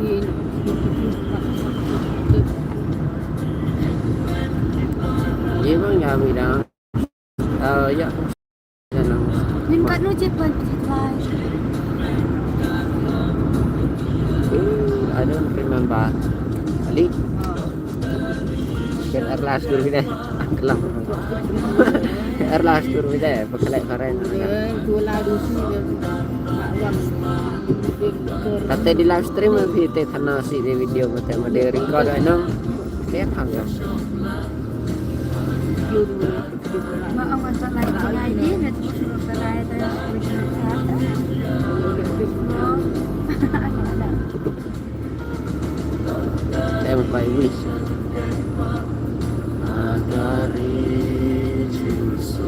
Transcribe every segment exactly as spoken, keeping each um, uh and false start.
Ye bang ya mi da. Eh, ya. Ya nang. Nin kat nu cip ban cip lai. Eh, I don't remember. Ali. Kan arlas dulu deh. Kelam. Arlas dulu deh. Pakalek karen. Kata di live stream phi te thana si di video mate mate record ai nang. Te thang ya. Ma ang wan sa lai jing ai di met musu sa lai ta ya. Em bai wis. Agari chusu.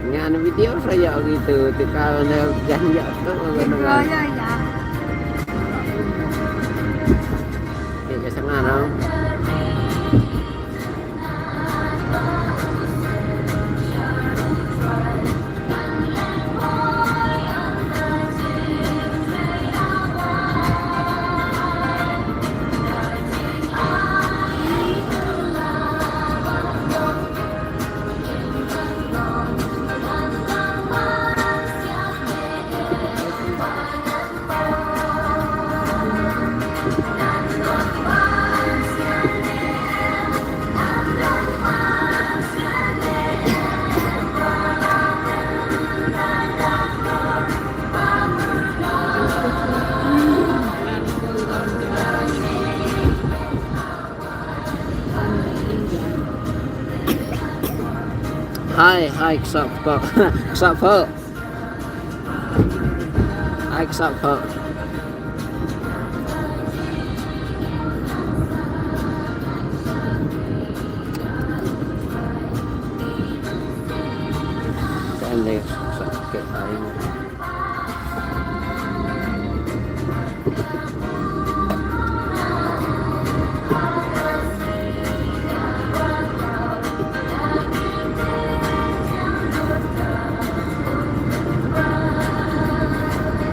Ngan video saya gitu, tika na jan ya tu. Video ya, ya. Ni ke sana. Hai, hai, ksap kok. Ksap kok. Ai, ksap kok. Kan dei ksap kok ai.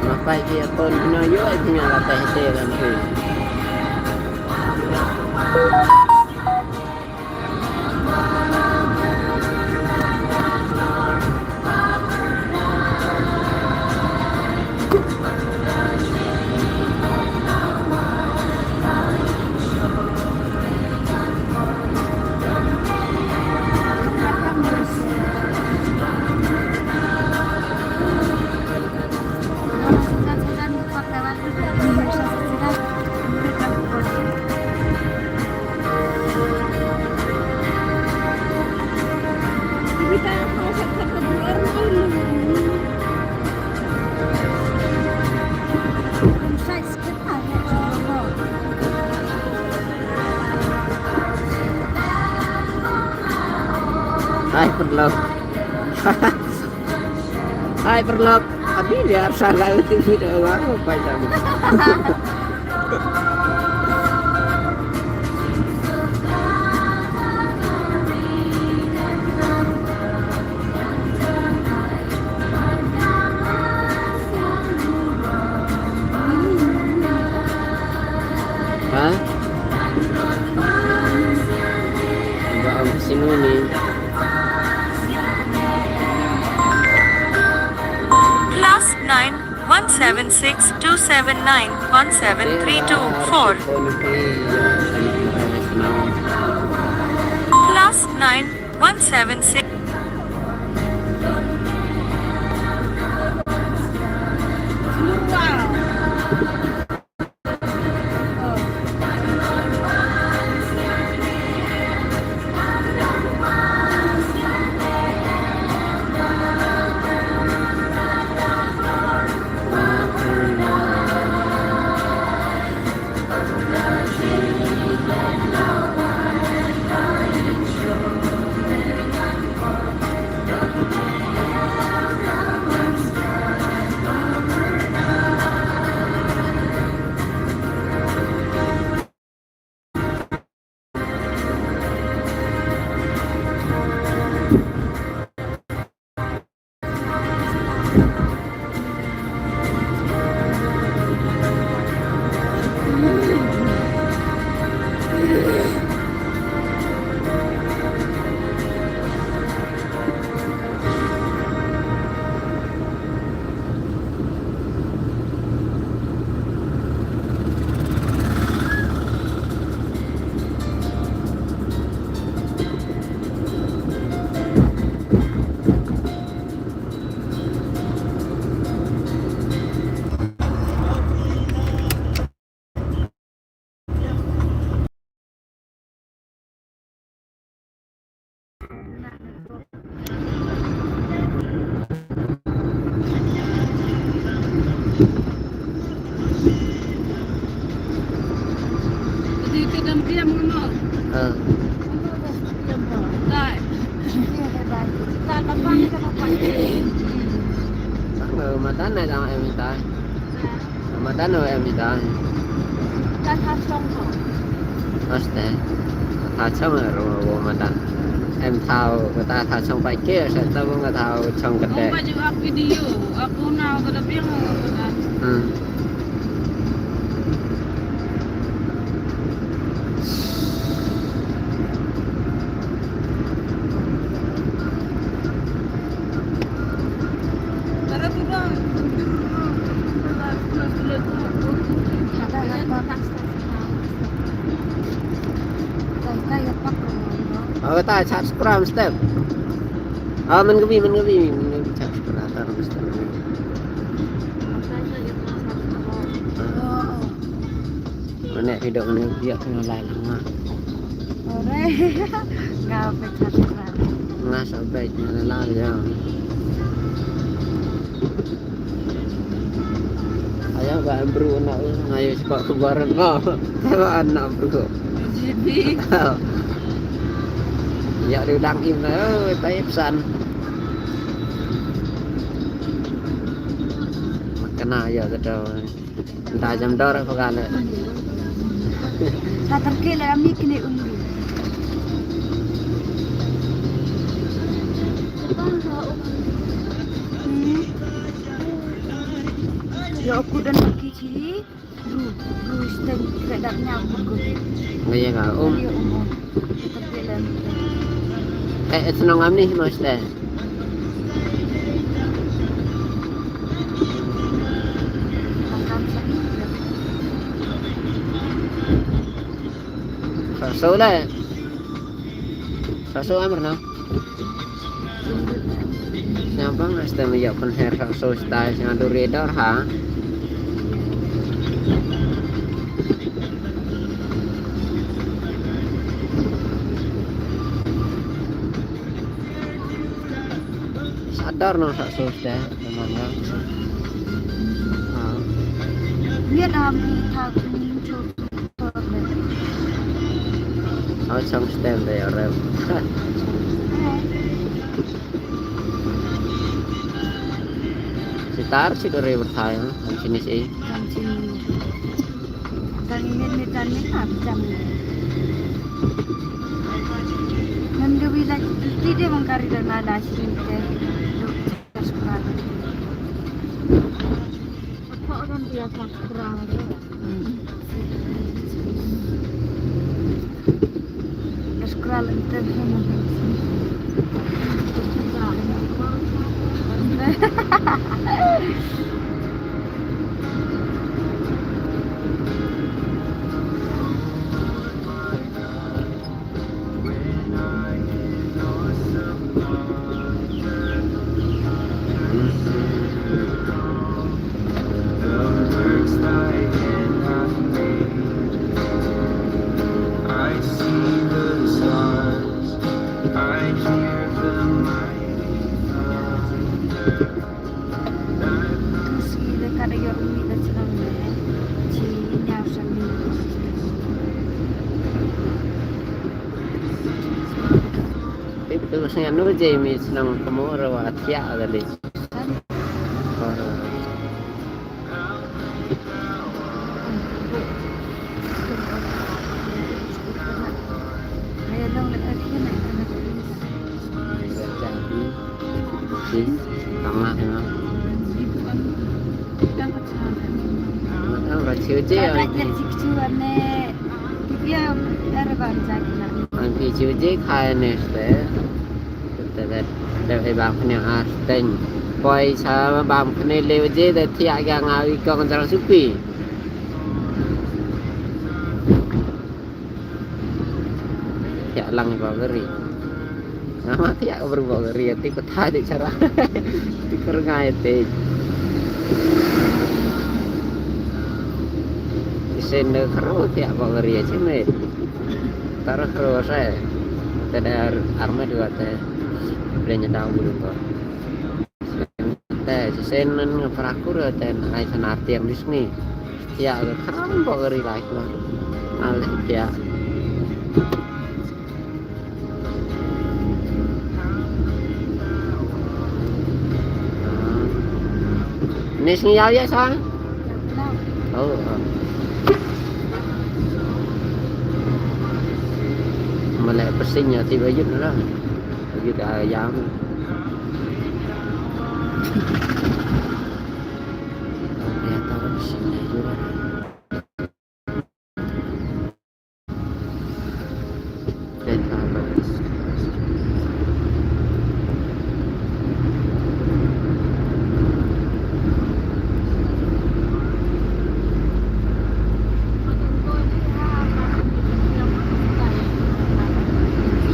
Mapai ki akon kena yo ai punya latai te kan tu. Hai, paralok. Hai, paralok. Abi biar salah itu video baru apa itu? Ha? Ba am sino ni? Plus nine one seven six two seven nine one seven three two four. Plus nine one seven six. Madan na dang em ta. Madan o em ta. Ka tha chong ho. Aste. Tha chong ro wo madan. Em thao ka ta tha chong pai ke sa ta wo nga thao chong ka te. Ba ju ak video, aku na ka da piang ka ta. Hmm. Aw ta chat scram step. Ah, men kebi, men kebi, men kebi chat scram step. Mane hidup ni dia kena lai lama. Ore. Nga pecah terang. Nga sampai kena lai ya. Ayah ba bru anak ngayu sebab kebaran ba. Ba anak bru. Jadi. Ya diulang im na, oh, tai pesan. Makana ya kata. Nda jam dor apa kala. Sa terke le ami kini umri. Hmm. Ya aku dan lagi cili. Ru, ru stem kredap nya aku. Ngaya ka um. Ngaya um. Eh, eh, senang am ni mas deh. Saso le. Saso amar na. Siapa ngas tem ya pun hair saso style yang do redor ha. Sadar no sa sos deh, teman ya. Ha. Vietnam ni thak ni chok. Aw chang stem deh ya rem. Sitar si dore berthai, kan sini si. Kan sini. Kan ini ni kan ni apa jam ni? Ngan gawi lagi, kita dia mengkari dan ada sini ke. Subscribe. Apa orang dia subscribe? Hmm. Subscribe enter. Tu si le ka da ïoh mih da chnong ne, chi nyaw sa mih. Pip tu sngan nu je mih chnong kamo rawa thiah da le. Tama hima. Matang ba chiu je. An phi chiu je khai ne ste. Te da da e bam khne ar teng. Poi sa bam khne le je da thiah ga nga wi kong jang supi. Thiah lang ba gari. Nama thiah ka bru ba gari ati ko tha de chara. Ti ko ngai te. Isen de khro thiah ba gari chime. Tar khro sa. Te da ar, armet wa te. Bre nya dau bulu ko. Te sisen nan nga prakur te na ai sanar tiang di sini. Ya, kram bok ri lai ko. Al ya. Ni sini ya ya sa. Oh, oh. Malay pesing ya tiba yut lah. Yut ayam. Ya tahu pesing ya juga.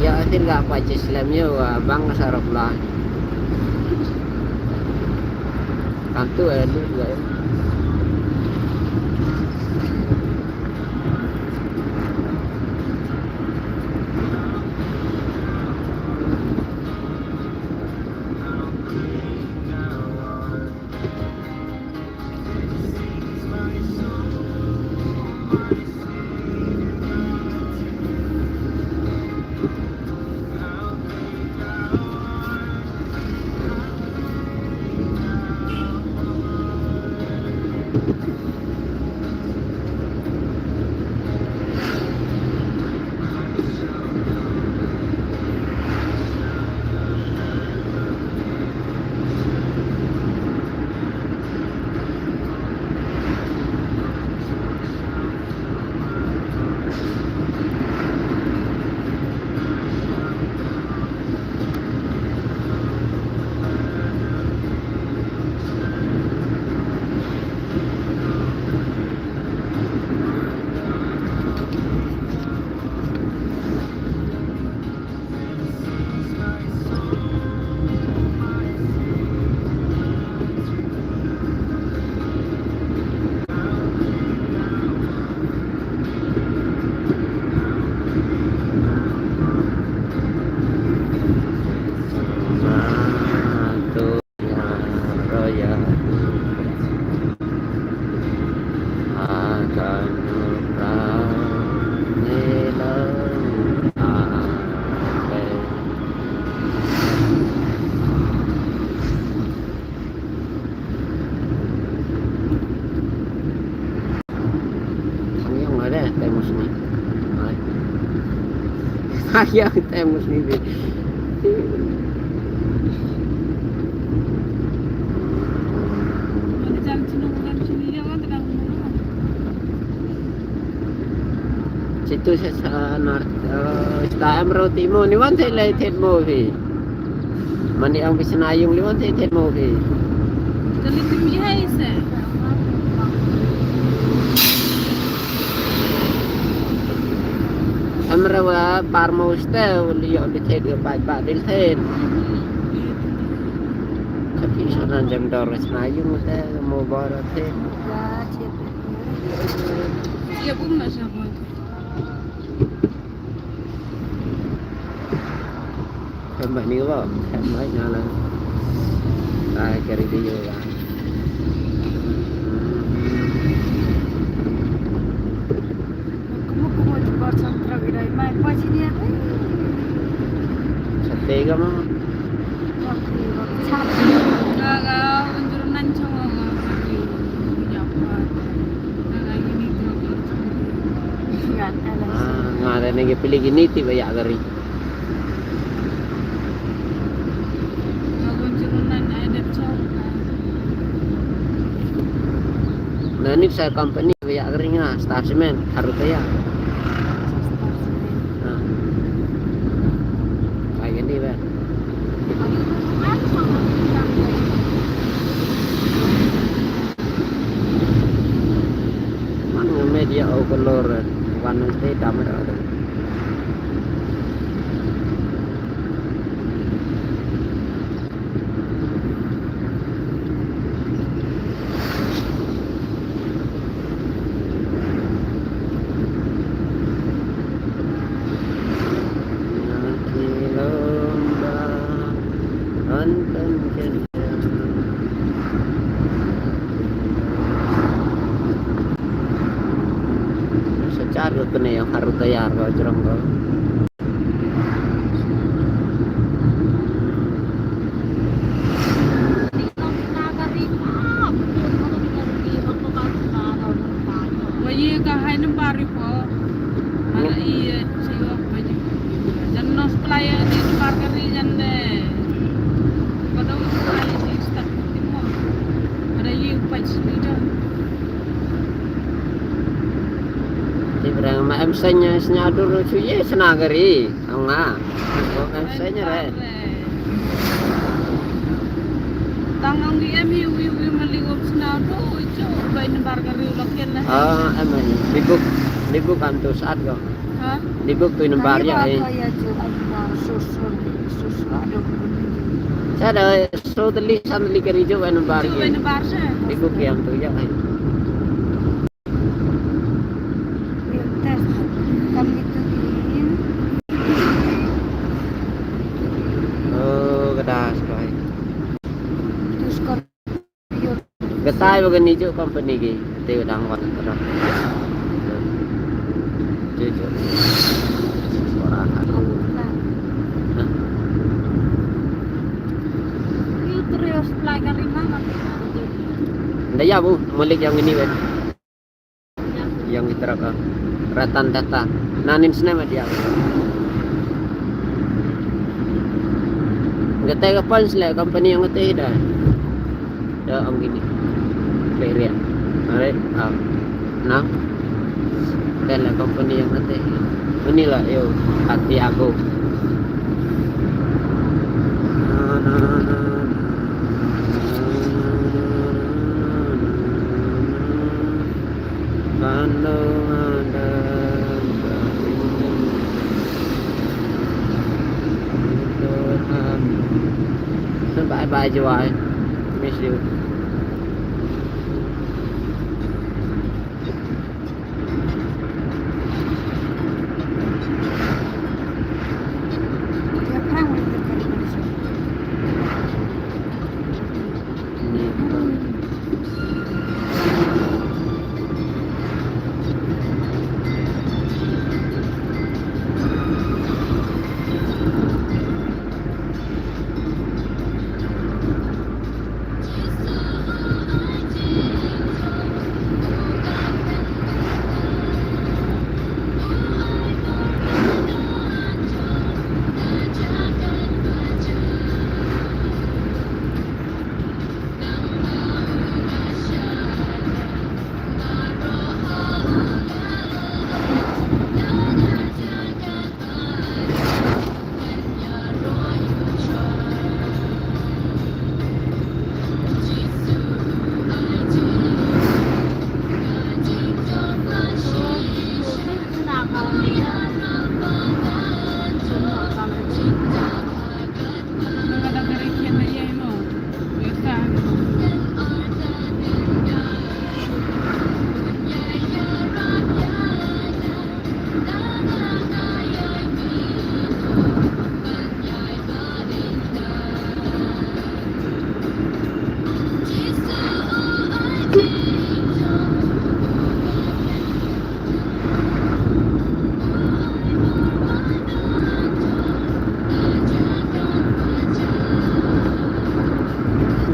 Ya, atin ka apa je slem yo, ah, bang sarok lah. Kantu eh lu juga ya. Thang ïong la de, te mus ni. Ai. Thang ïong, te mus ni bi. Situ sa, sa nar, eh, sta em ro ti mo, ni wan te lai te mo bi. Mani ang bi sna yung li wan te te mo bi. Kali tu mi hai se. Amra wa par mo ste li yo li te de pa pa dil te. Tapi sana jam dor sna yung te mo bar te. Ya bum na sa mo. Em ba ni ba, em ba nya la. Ai, kari di yo la. Kumu kumu tu bar santra gidai mai pa sini ya. Sate ga ma. Ga ga unjur nan chong ga. Ga ga ini tu. Ah, nga da ne ge pili gini ti ba ya gari. Na ni sa company ba ya gari nga Star Cement harus ya. Ai ni ba. Man nga media o color wan nang te dam da. Sa jar ko kane ïa haru tayar ko jrong ko. Wa ye ka hai number ri ko. Mana i, eh, siwa baju. Jan no supply ni number ka ri jan de. Ko dong supply ni start ni mo. Ada ye upai sendiri jan. Ti brang ma em senya senya dulu su ye sena gari. Ong nga. Ong em senya re. Tang ong em yu yu yu mali wap sena tu ijo bai number gari loken na. Ah, em em. Libuk libuk am tu saat ko. Ha? Libuk tu number ya eh. Ya ju ai number susun susun ada. Sada so teli san teli gari ju bai number. Ju bai number sa. Libuk yang tu ya ai. Oh, ka da skai. Ka tai ba kani ju company ki te dang wan ka da. Ju ju. Ora ka. Hah? Nda ya bu, mulik yang ini weh. Yang itra ka Ratan Tata. Nanin snem dia. Ngate ka pon sle company yang ngate da. Da ong ini. Peria. Are ah. Na. Dan la company yang ngate. Inilah yo hati aku. Bye bye Jawai. Miss you.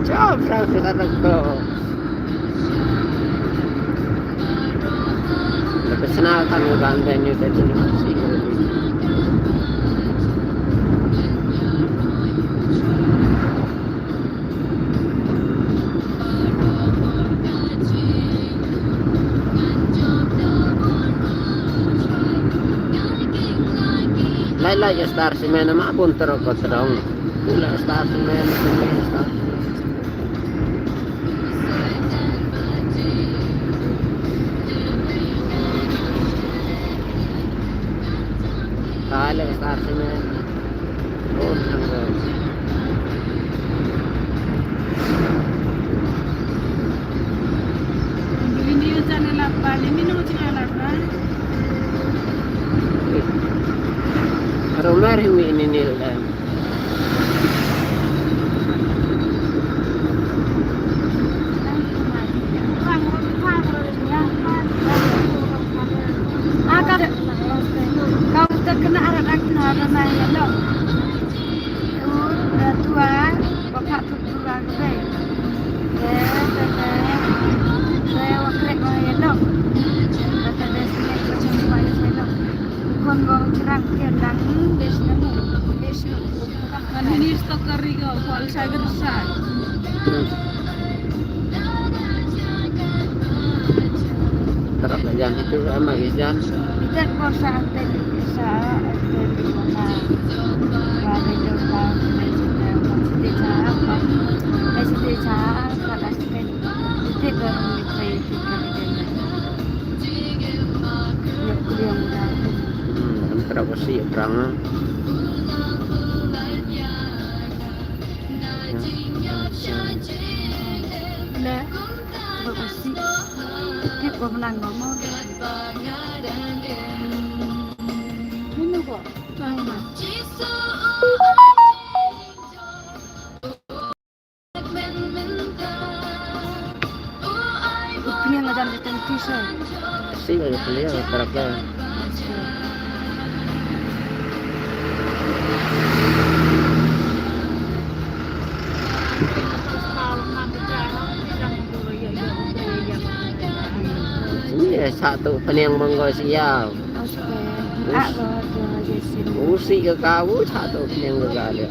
Job, job, job, job. Professional kan udah venue tadi. Lai lai ya Star Cement ma bun terok ko terong. Lai Star Cement, Star Cement. Kale Star Cement. Oh, nanggo. Ini channel apa? Ini no channel apa? Romar ini nil dan. Ka kari ka kwal sa ka sa. Hmm. Tarap la jan itu ama ki jan. Kita por sa ante sa ante di kota. Wa de yo pa de sa ante sa pa de sa pa de sa pa de sa pa. Kita por mi pe kita de. Yo creo. Hmm, antara ko si perang. Le, ba ka si. Tip ba menang ba mo. Mino ko. Tang ma. Pilihan adan ka tang tisa. Si ba pilihan tarap la. Ni sa tu peniang manggo siau. Usi ka kau sa tu peniang ka kali.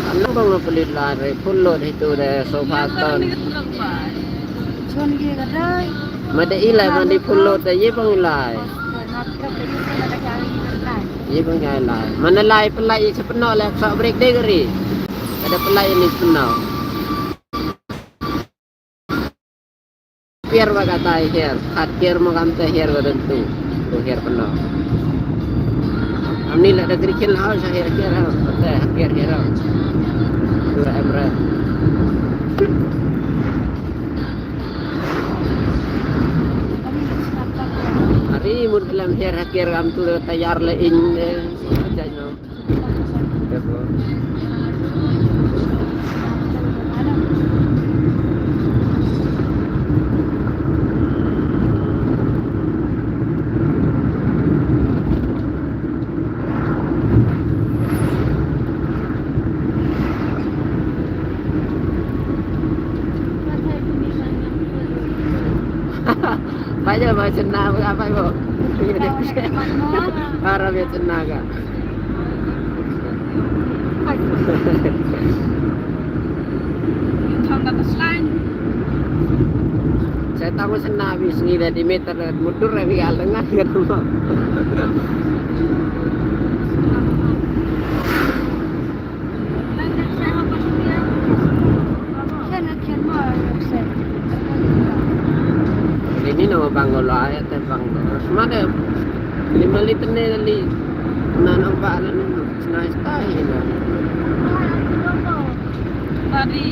Ano bang nga pelit lari, pulot itu de sofa ton. Mada ilai, mada pulot de, ye bang ilai. Ye bang ilai. Mana lai pelai ye sepeno le, sok break de gari. Ada pelai ini sepeno. Pier ba kata hiar, khat hiar ma kam te hiar ba tentu. Tu hiar peno. Amni la da krikin hal sa hiar hiar hal, te hiar hiar hal. Tu emre. Hari mut kelam hiar hiar kam tu tayar le in, eh, jai no. Pai ja, pai chenna, pai bo. Para be chenna ka. Sa tang chenna bi sngi da di meter mudur bi al tengah kan. Ini nama banglo la ya te banglo. Semade lima liter ne li. Na nampak la ni. Nice tai na. Tadi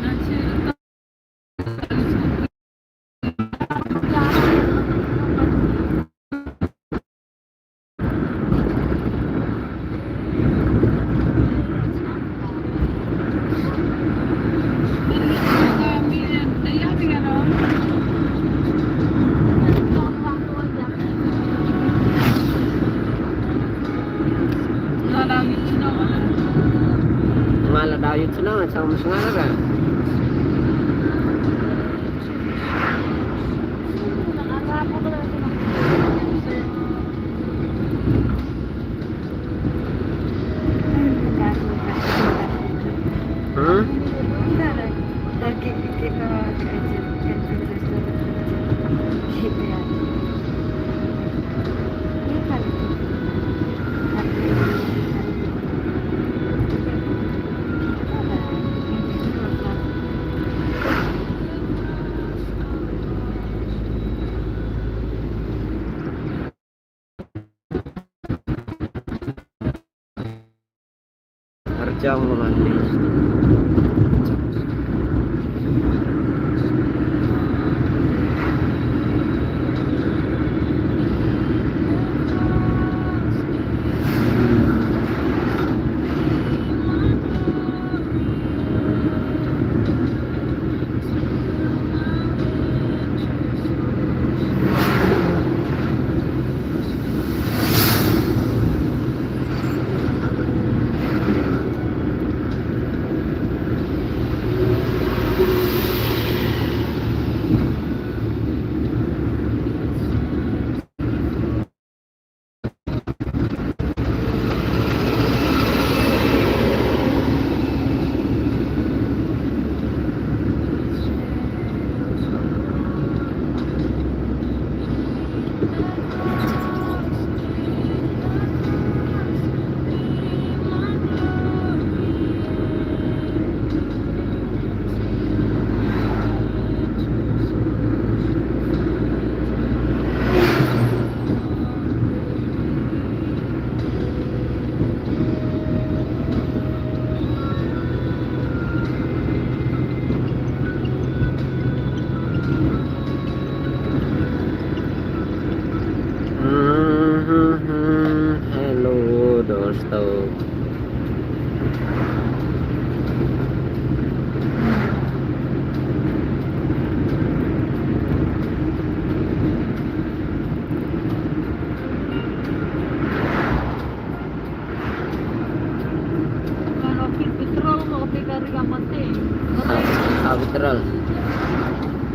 nanti. Nga la dau ïa u chnong, chang ma sngap ka. Hmm? Arjang mengandis.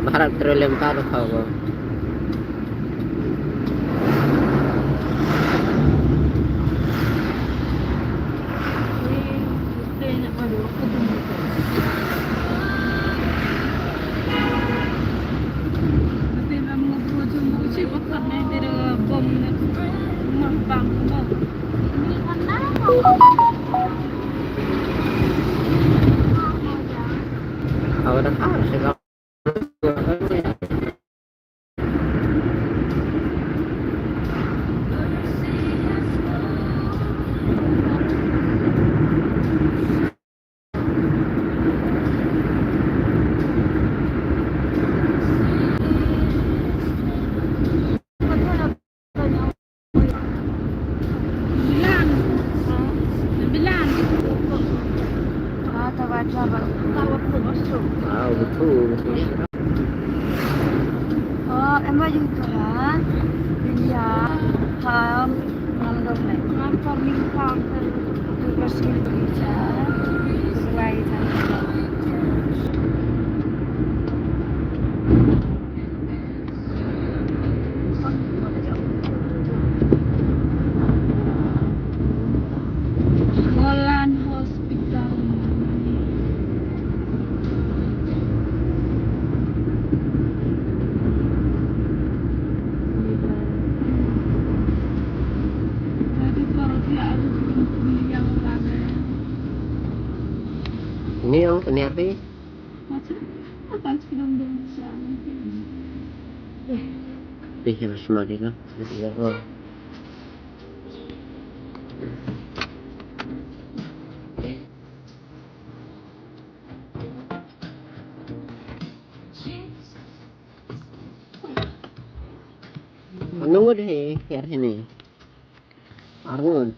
Bharat Petroleum ta da khaw ko. Aw, da khaw sha ka. Bilang. Bilang. Ah, tawa, tawa. Tawa, tawa. Ah, betul, betul. Oh, em ba yung tura. Iya. Ham, ngam dong lai. Ngam farming farm kan. Terus gitu bisa. Sesuai sama. Golan Hospital. Ini yang, ini arti? Macam apa sih, dong, dong, siapa? Ih, ya, semua dia kan. Iya, oh. Nunggu deh, biar sini. Arun.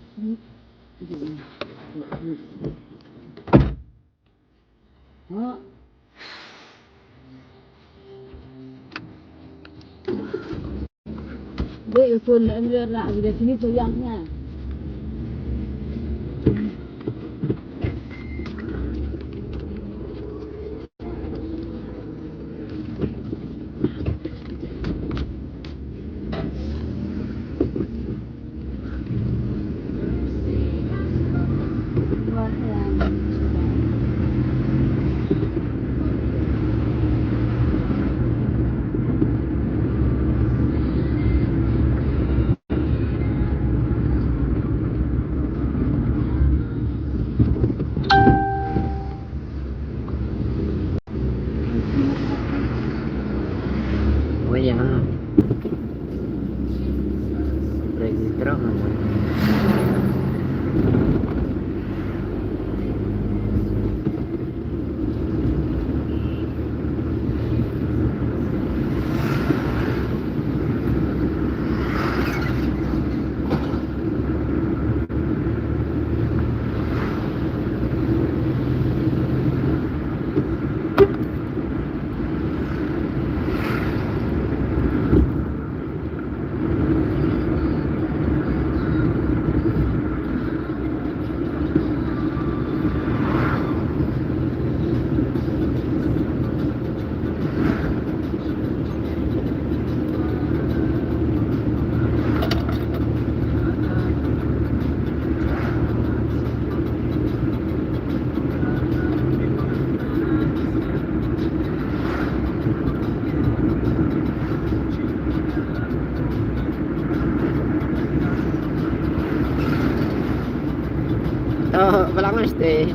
To, balang mesti.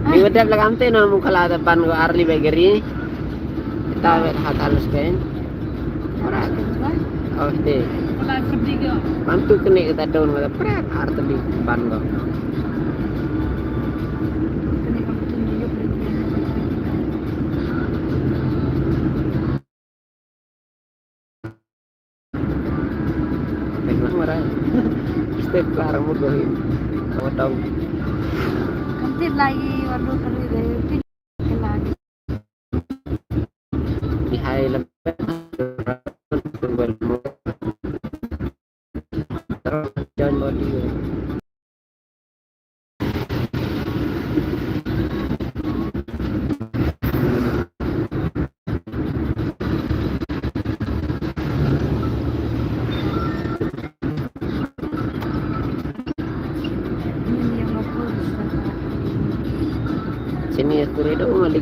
Ni wedap la kamte na mukhala da ban go arli begeri. Ta wet hatal sken. Ora. Oh, te. Bantu kene kita daun wala pret arteli ban go. Pek lang marai. Step klar mo go hin. Potong. Kamtit lagi waduh kali deh. Lagi. Di hai lepet. John Body.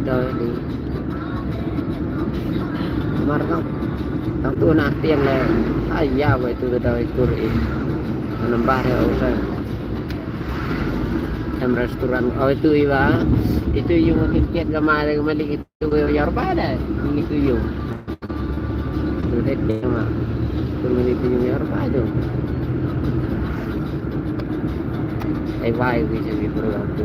Mar tang, tang tu na tiang le. Ai ya, wei tu da wei tur i. Nambar ya usa. Em restaurant. Oh, itu i ba. Itu yung makin kiat ga mai ga malik itu ya ba da. Itu yung. Tu dei ma. Tu malik tu yung ya ba tu. Ai wai wi se wi bro tu.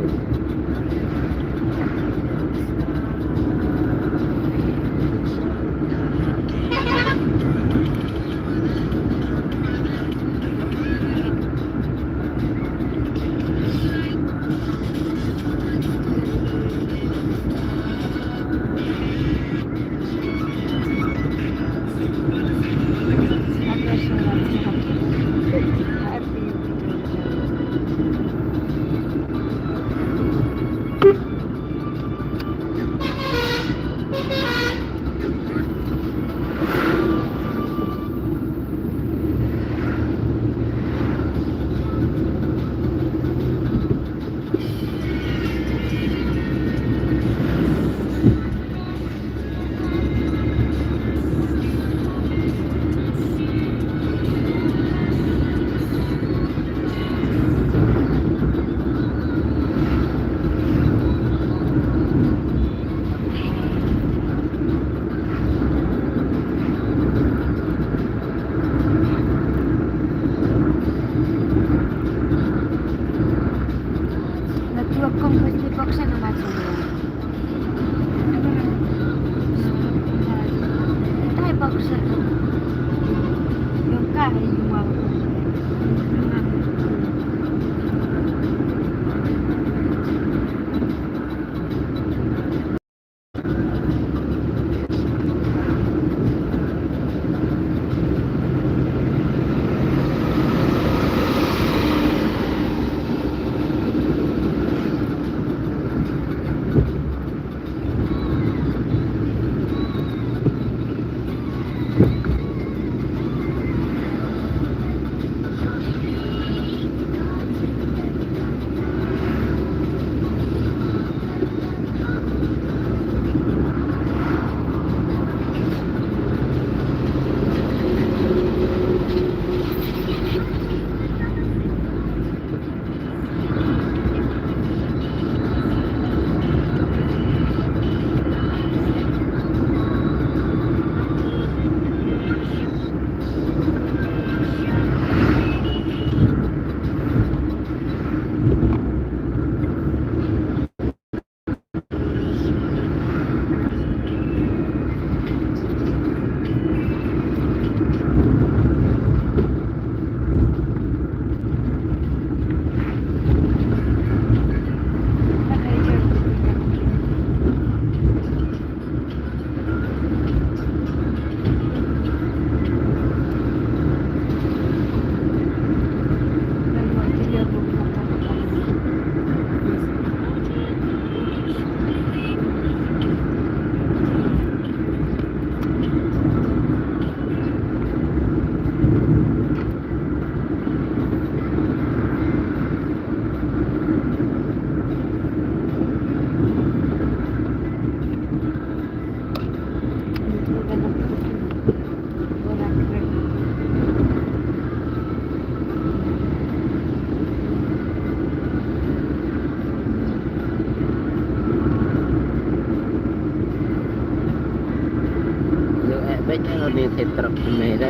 Ïoh eh beit eh, uni thei trok kumne de.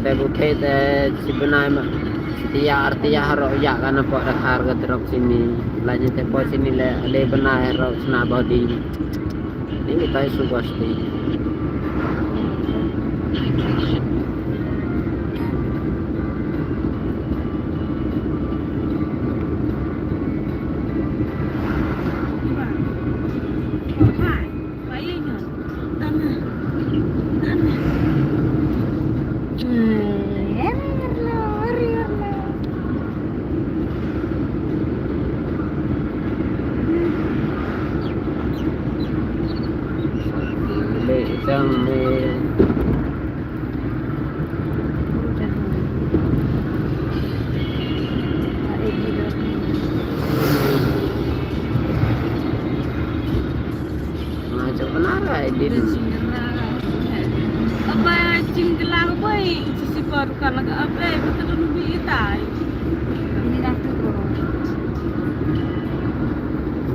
Te bu thei te shi bnai ma. Shi tya ar tya haroh ïa ka na pok da khar ka trok shini. Lane te pok shini le le bnai haroh shna body. Ini tai su basti. Apa jingklang boy, sisi baru kan laga apa, betul lebih itai. Ini dah tu.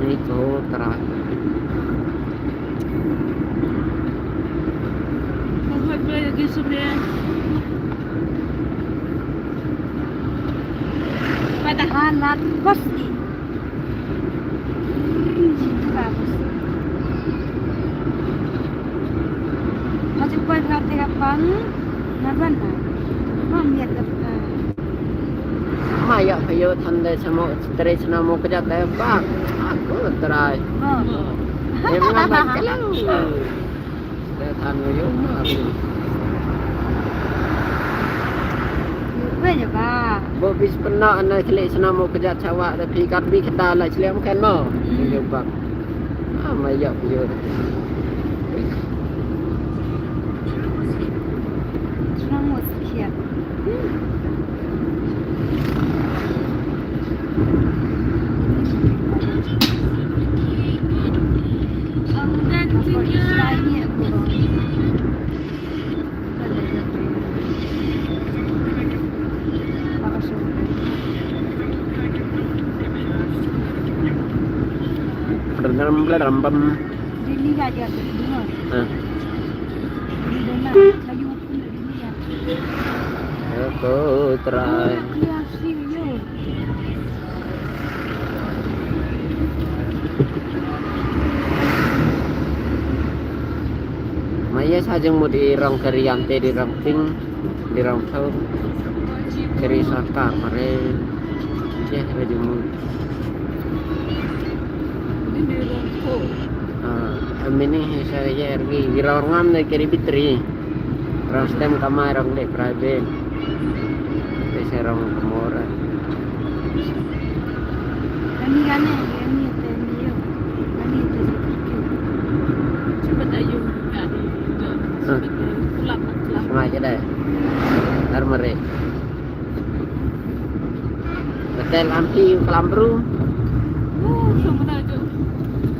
Ini kau terang. Kau buat boy lagi sebenarnya. Padahal nak pasti. Maju koi kate kapang, naban na. Mam ya kapang. Ma ya kayo than de samo, tre sna mo kejat de bang. Aku try. Oh. Em ngam ba kelang. Te than ngi ïoh ma phi. Ïoh ba. Bo bis pynah na chlik sna mo kejat chawa da phi kat bi kata la chlik mkan mo. Hmm. Ïoh ba. Ah, ma ïoh ïoh. Sna mo siap. Ram, ram, ram, ram. Hah. Aku try. Ma ïa sa jingmut i rong kariam te di rong ping, di rong thau. Kari sarkar mare. Ïa re jingmut. Ah, a meaning hi sa ye ergi, gi rong ngam ne kiri bitri. Rong stem kamai rong de private. Te se rong kamora. Kami gane, kami te miyo. Kami te. Cepat ayo, kami. Hah. Kulap, kulap. Sama aja deh. Ntar mare. Betel anti kelam bru. Uh, sumber aja.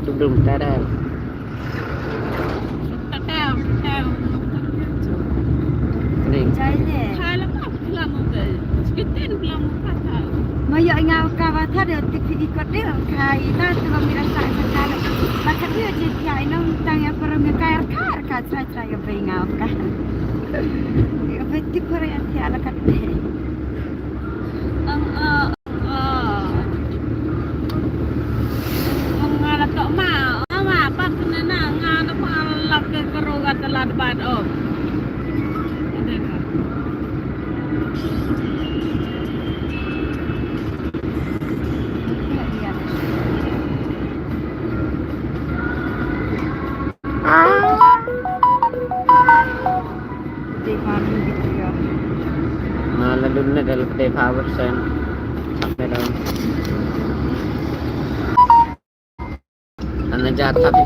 Sumber betel. Betel, betel. Ning. Jai de. Hai, lepas kelam betel. Sekitar kelam betel. Maya ingat kau kata dia tipi ikut dia kai. Nah, tu kami rasa sekali. Maka dia jadi ai nang tang ya perempuan kaya kaya kaya. Ka bynga ka. Ka bynti kore an tia la ka te. Ang a a. Ang nga la to ma. Ma pa kena na nga na pa la ke kero ka telat bat o. Ada ka. Na la dun na dal pde power sen. Sampai dong. Ana jat tapi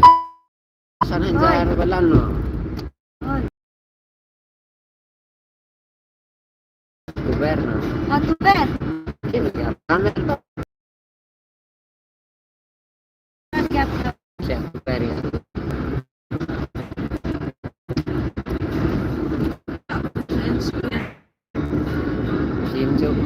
sana jar balan no. Tuber na. Ah, tuber. Ini ya, pamer to. Siap, tuber ya. Sim jok.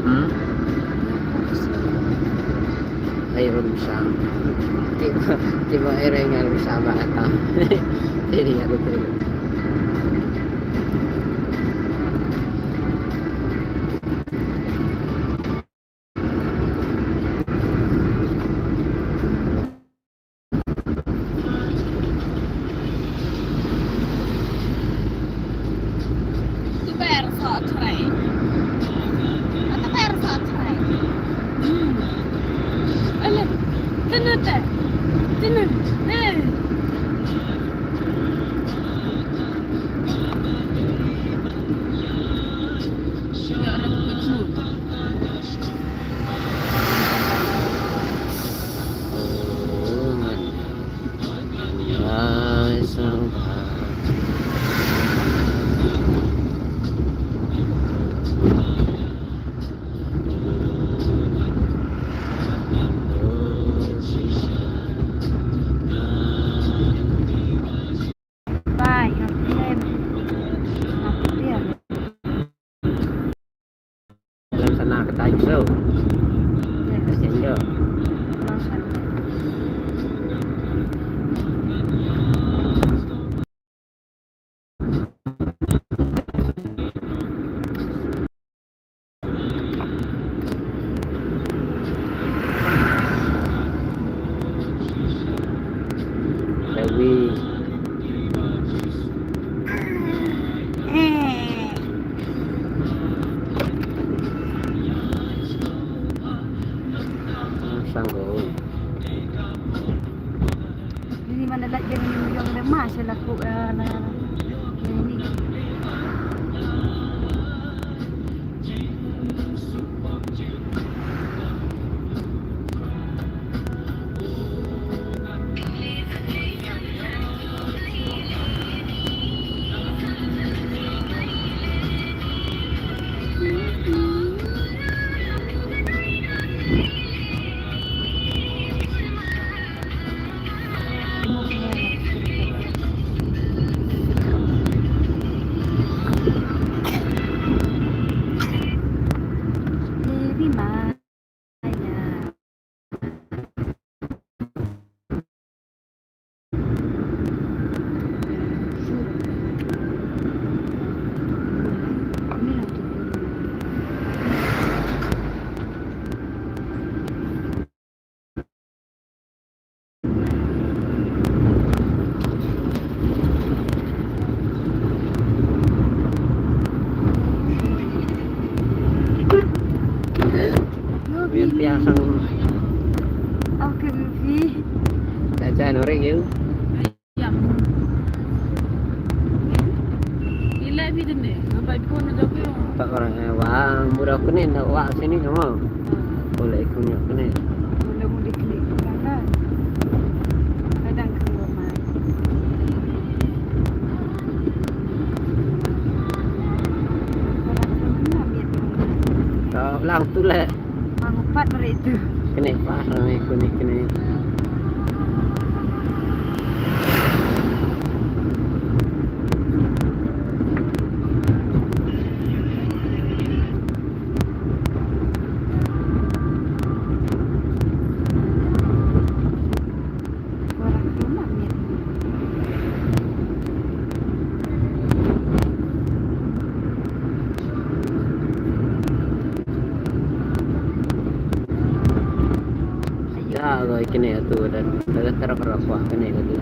Hmm? Ai, rusa. Tiba, tiba ereng rusa ba ata. Jadi aku tu. Tuber sa trai. Tuber sa trai. Hmm. Ala, tena te. Tena. Eh. Ya, orang kucing. Langsana ka tai so. Ka sendo. Dewi. Sanggup. Ini mana lagi yang yang dah masih laku, eh, nah, ini. Biar biasa. Oke, Bibi. Caca, norek, yuk. Ila bi dene, nampai phone na joke. Tak orang, eh, wah, murah kene, nak wah sini kamu. Boleh ikut nyok kene. Boleh mudik ni, kadang. Kadang keluar mai. Orang pun nak ambil. Tak, lang tu lah. Mang upat mereka tu. Kene pas rame kuni kene. Ya, lo kene atu dan daga taraf rafa kene atu.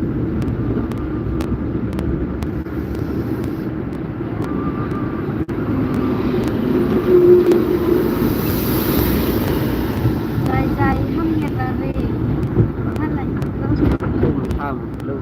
Jai jai ham ya tari. Makan lagi. Ham, lum.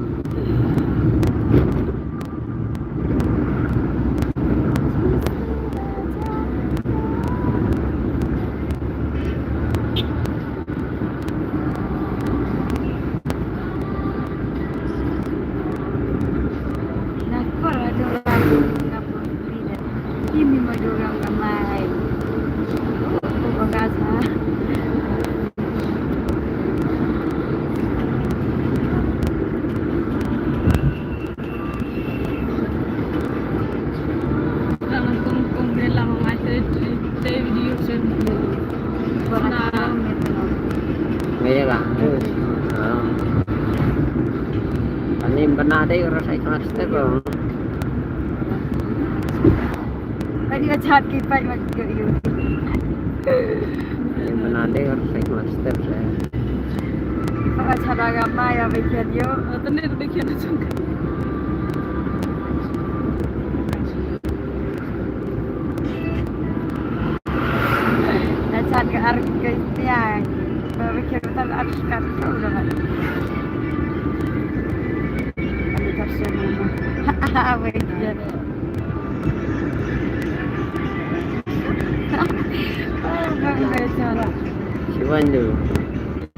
Ngaya lah. Ani bana dei orang saya kelas step bang. Ani achat ki pai mak yo yo. Ani bana dei orang saya kelas step saya. Achat agama ya bekian yo. Tene bekian tu. Achat ka ar ka tia. Ba ba kira ta ar ka ta udah kan. Ani tak semua. Apa dia? Ba ba cara. Siwan tu.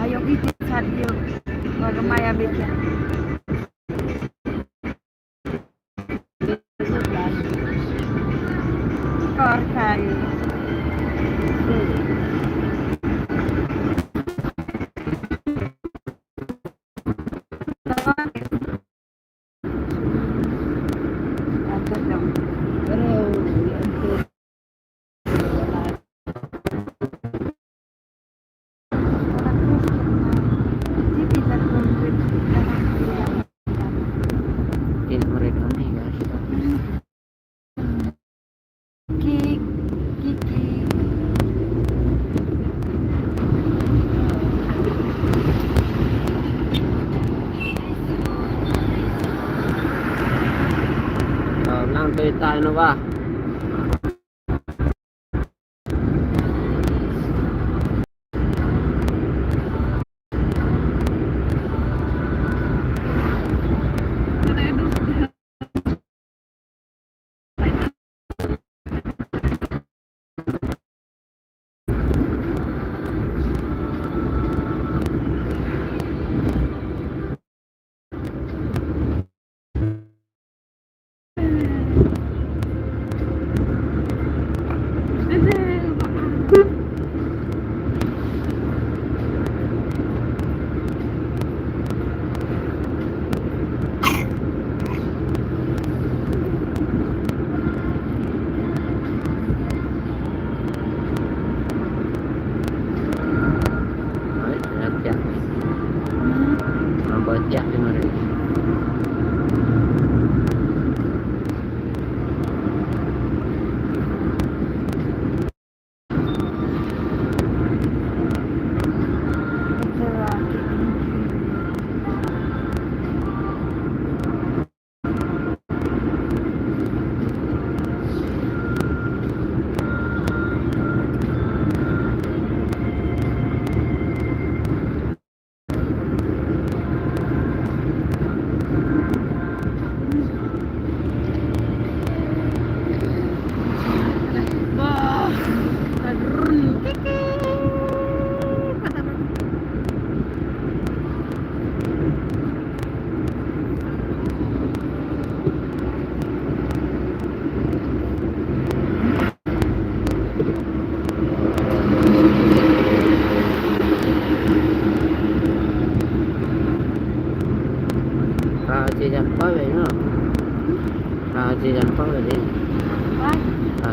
Ayo kita chat dia. Bagaimana bekian? Innova. Ka chi jan pa ve no. Ka chi jan pa ve di. Ka.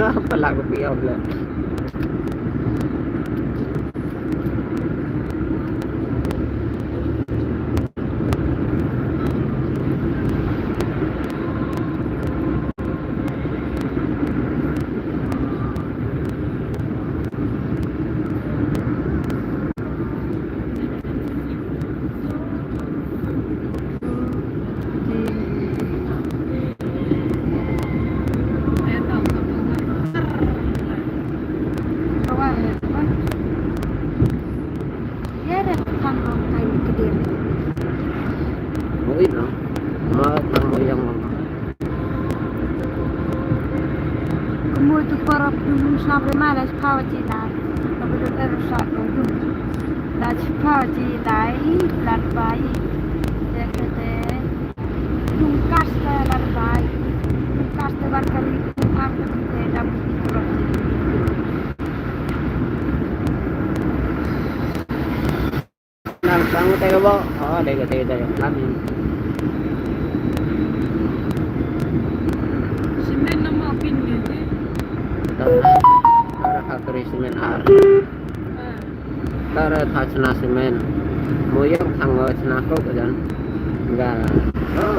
Apa lah kopi apa lah. Ui no. Ma tang mo yang mo. Kumoi tu parap tu lum sap re ma la spa wa ci lai. Ka ba dot er sa ko dum. La spa wa ci lai, lar bai. Te te te. Dum kas la lar bai. Dum kas te ban kari, dum am te te dam. Nang sang te ka bo. Oh, dei ka te te. Kan. Simen nama pin ni. Tara, tara factory simen ar. Tara thachna simen. Moyang thang chna ko ka jan. Ga.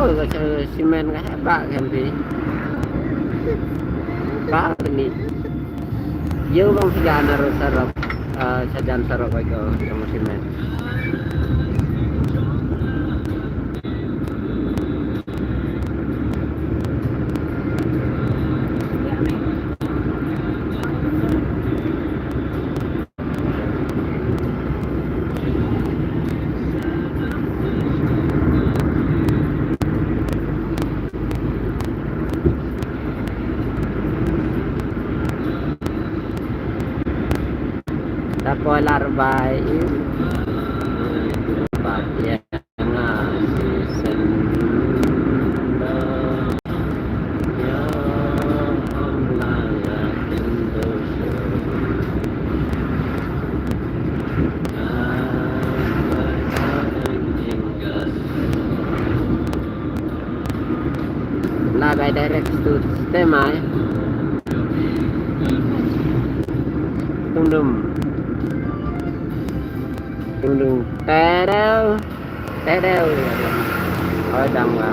Oh, ka simen ka heba kan pi. Ba ni. Yo bang siya na ro sarap. Ah, sajan sarap ay ko. Yung simen. Tapolar bai. Ba ya. La bai direct to stem ai. Tung dum. Tung dum. Tereu. Tereu. Oi dang wa.